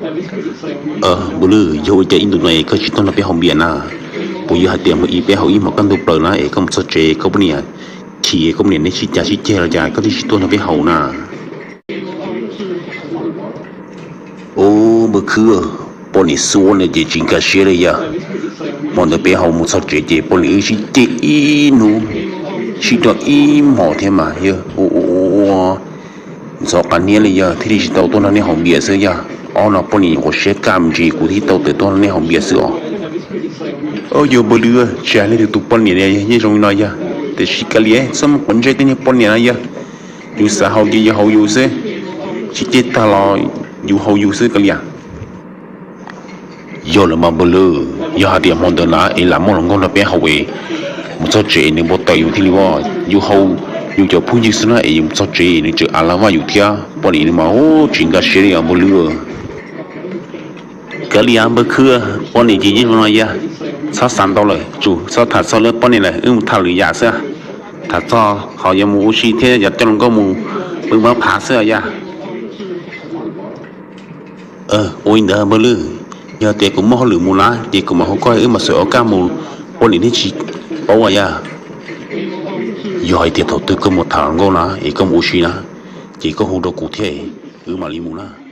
Npawg Lwm, yog ua cas ib ntus no es koj tsis tuaj nrog peb haus npias na? Puas yog hais tias mus ib peb haus ib hmos kaj ntug plaws na es koj mus txog tsev koj poj niam chim, koj poj niam neb sib cav sib ceg los cas koj thiaj tsis tuaj nrog peb haus na? Ub, npawg Khwb, poj niam xub no ces tsis nkag siab li yog. Hmo ntawd peb haus mus txog tsev ces poj niam wb sib ceg ib hnub, sib rau ib hmos thiab mas yog ua ntxhov qas niab li yog thiaj li tsis tau tuaj nrog nej haus npias xwb yog. Ob no poj niam nyuam qhuav siab kaj me ntsis kuv thiaj tau tawm tuaj nrog nej haus npias xwb os. Yog npawg Lwm, tsis hais leej twg tus poj niam li yeej zoo li no yog, tiam sis kav liam txhob mus quav ntsej tej niag poj niam no yog. Yus xav haus ces yus haus yus xwb, tsis ceg tag los yus haus yus xwb kav liam. Yog lawm mas npawg Lwm, yog hais tias hmo ntawd na es lam muaj hluas nkauj nrog peb haus es mus txog tsev nws npau taws yus thiaj li os. Yus haus yus cov phooj ywg xwb na es yus mus txog tsev nws tseem a la vaj yus thiab, poj niam nws mas tsis nkag siab li os npawg Lwm. Kav liam npawg Khwb, poj niam ces yeej zoo no yog. Txhob xav ntau lawm, tsum txhob tham txog lub poj niam lawm, wb mus tham lwm yam xwb. Tham txog qhov yuav mus ua si thiab yuav coj hluas nkauj mus pw mab phav xwb yog. Ua li ntawd npawg Lwm, yog tias kuv muaj hauj lwm mus na ces kuv mam hu koj wb mam xav ua kaj mus, poj niam thiaj tsis paub yog. Yog hais tias thaum twg koj mus tham hluas nkauj na es koj mus ua si na, ces koj hu rau kuv thiab wb mam li mus na.